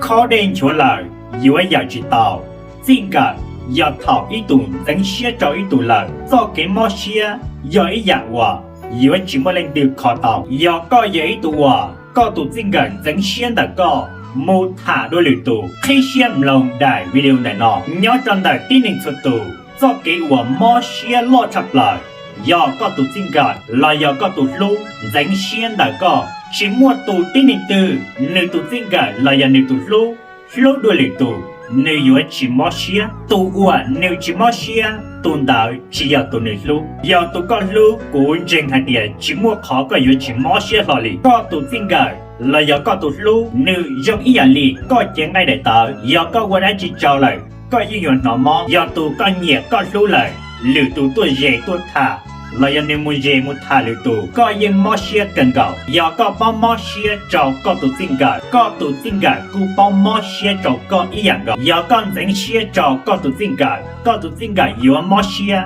Khob dej nchuav lawm yuav yawm tsis tau. Txij nkawm yog thaum ib tug ntxeev siab rau ib tug lawm. Txoj kev mob siab yog ib yam uas yuav tsis muaj leej twg kho tau. Yog koj yog ib tug uas koj tus txij nkawm ntxeev siab ntawm koj mus tham dua lwm tus, qhib siab mloog daim video ntawm no. Nyob rau ntawm tib neeg txhua tus, txoj kev uas mob siab loj tshaj plaws yog koj tus txij nkawm los yog koj tus hlub ntxeev siab ntawm koj. Tsis muaj tus tib neeg twg nws tus txij nkawm los yog nws tus hlub hlub dua lwm tus, nws yuav tsis mob siab. Tus uas nws tsis mob siab, tus ntawd tsis yog tus nws hlub. Yog tus koj hlub, kuv ntseeg hais tias tsis muaj qhov koj yuav tsis mob siab hlo li. Koj tus txij nkawm los yog koj tus hlub nws zoo ib yam li koj cev nqaij daim tawv, yog koj ua dab tsi rau lawm koj yeej yuav hnov mob. Yog tus koj nyiam koj hlub lawm, lwm tus tuaj ze tuaj tham los yog nws mus ze mus tham lwm tus, koj yeej mob siab kawg nkaus. Yog koj paub mob siab rau koj tus txij nkawm, koj tus txij nkawm kuj paub mob siab rau koj ib yam nkaus. Yog koj ntxeev siab rau koj tus txij nkawm, koj tus txij nkawm yuav mob siab.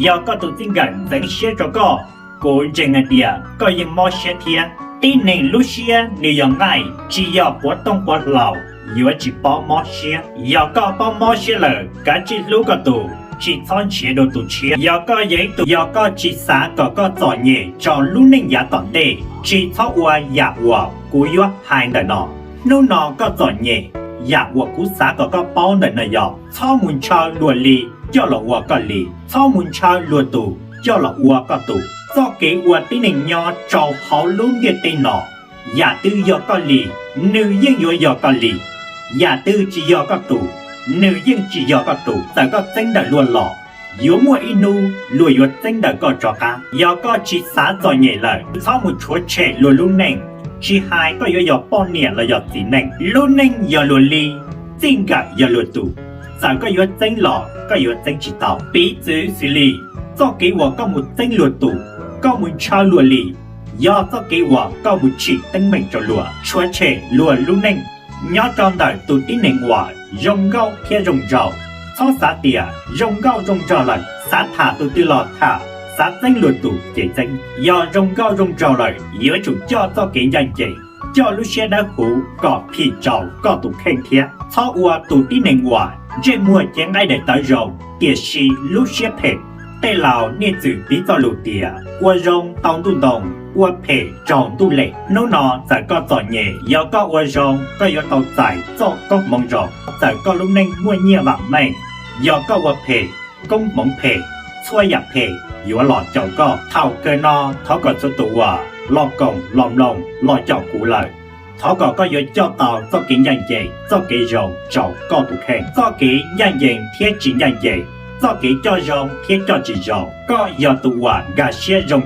Yog koj tus txij nkawm ntxeev siab rau koj, kuv ntseeg hais tias koj yeej mob siab thiab. Tib neeg lub siab nws yog nqaij, tsis yog quav tooj quav hlau, yuav tsis paub mob siab. Yog koj paub mob siab lawm, kav tsij hlub koj tus, tsis txhob nrhiav dua tus tshiab. Yog koj yog ib tug, yog koj tsis xav kom koj txom nyem rau lub neej yav tom ntej, tsis txhob ua yam uas kuv yuav hais ntawm no. Hnub no koj txom nyem, yam uas kuv xav kom koj paub ntawm no yog txhob mus ntshaw luag li coj los ua koj li, txhob mus ntshaw luag tus coj los ua koj tus. Txoj kev ua tib neeg nyob rau hauv lub ntiaj teb no, yam twg yog koj li, nws yeej yuav yog koj li. Yam twg tsis yog koj tus, nws yeej tsis yog koj tus. Txawm koj txeeb ntawm luag los, yuav muaj ib hnub luag yuav txeeb ntawm koj rov qab. Yog koj tsis xav txom nyem lawm, txhob mus rhuav tshem luag lub neej, tsis hais koj yuav yog poj niam los yog txiv neej. Lub neej yog luag li, txij nkawm yog luag tus, txawm koj yuav txeeb los koj yuav txeeb tsis tau. Piv txwv xws li txoj kev uas koj mus txeeb luag tus, koj mus ntshaw luag li, yog txoj kev uas koj mus tsim teeb meem rau luag, rhuav tshem luag lub neej. Nyob rau ntawm tus tib neeg uas zoo nkauj thiab zoo nraug, txhob xav tias zoo nkauj zoo nraug lawm xav tham tus twg los tham, xav txeeb luag tus ces txeeb. Yog zoo nkauj zoo nraug lawm yuav tsum coj txoj kev ncaj ncees, coj lub siab dawb huv kom phim rau koj tus kheej thiab. Txhob ua tus tib neeg uas ntsej muag cev nqaij daim tawv zoo tiam sis lub siab phem. Tej laus niaj txwm piv txoj lus tias ua zoo tau ntuj ntoo, ua phem raug ntuj lem. Hnub no txawm koj txom nyem, yog koj ua zoo koj yuav tau txais txoj koob hmoov zoo. Txawm koj lub neej muaj nyiaj vam meej, yog koj ua phem, koob hmoov phem, txhua yam phem yuav los caum koj. Thaum kawg no thov kom txhua tus uas los koom los mloog los caum kuv lawm, thov kom koj yuav coj tau txoj kev ncaj ncees, txoj kev zoo rau koj tus kheej. Txoj kev ncaj ncees thiab tsis ncaj ncees, txoj kev coj zoo thiab coj tsis zoo, koj yog tus uas nkag siab zoo